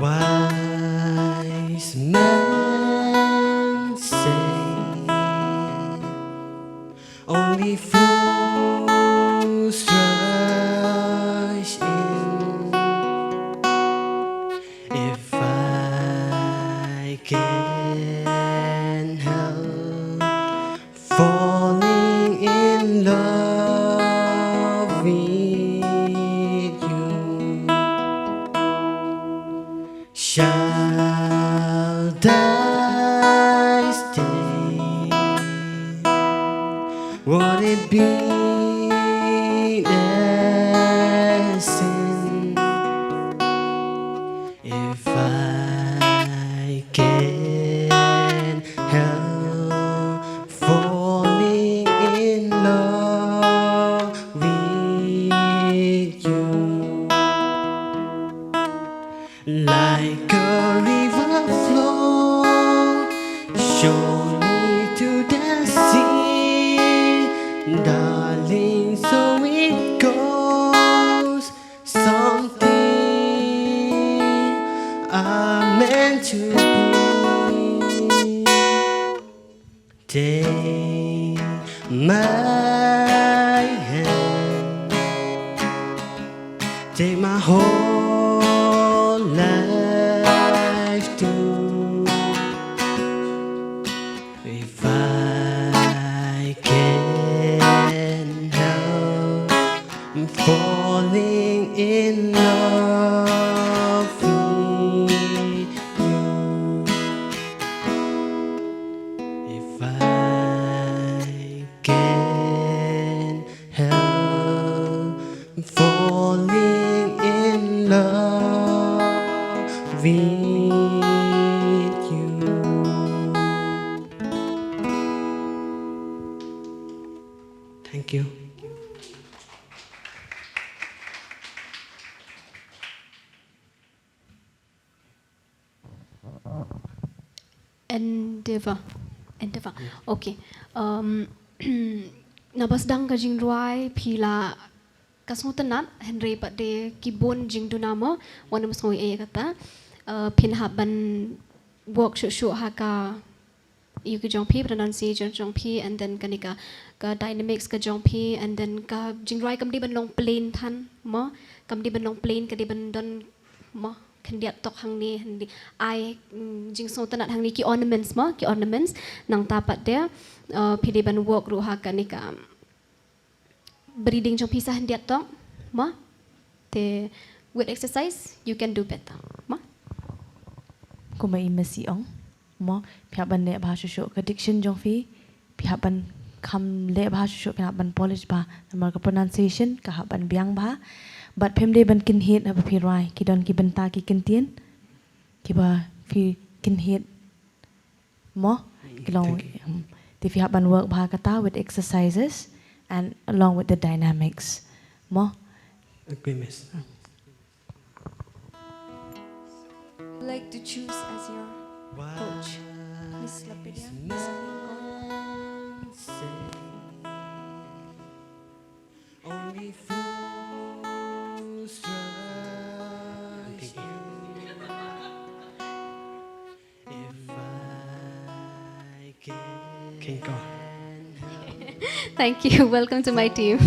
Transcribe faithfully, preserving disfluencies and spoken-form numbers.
Wise men say only fools rush in. If I can help falling in love with you, shall I stay? Would it be a sin if I can help falling in love with you? Like a river flow surely to the sea, darling, so it goes. Something are meant to be. Take my hand, take my whole life too. If I can help falling in love with you, if I can help falling in love with you. Thank you. Endeavor. Endeavor. Okay. Um, naba sdang ka jingrwai phi la ka sngewtynnat, hynrei pat de ki bun jingduna mo, wan ym sngew ïa kata. Uh, phin hap ban work shuh shuh ha ka ïa ka jong phi, pronunciation jong phi, and then kane ka, ka dynamics ka jong phi, and then ka jingrwai kam dei ban long plain than mo, kam dei ban long plain, ka dei ban don mo, khyndiat tok hangne, hangne, ai, mm, jingsngewtynnat hangne, ki ornaments mo, ki ornaments, nangta pat de, uh, phi dei ban work ruh ha kane ka breathing jong phi sa khyndiat tok mo. Te with exercise you can do better mo. Kumba i Messi ong mo, phi hap ban leh bha shuh shuh ka diction jong phi, phi hap ban kham leh bha shuh shuh, phi hap ban polish bha, namar ka pronunciation ka hap ban biang bha. Bad phim dei ban kynhied haba phi rwai, ki don ki bynta ki kyntien kiba phi kynhied mo. Ki long, hmm. Te phi hap ban work bha kata with exercises and along with the dynamics mo. Agree, miss. Like to choose as your coach, Miss Lapidia, Miss Lincoln. Only fools rush in. If I can. King Kong. Thank you. Welcome to my team.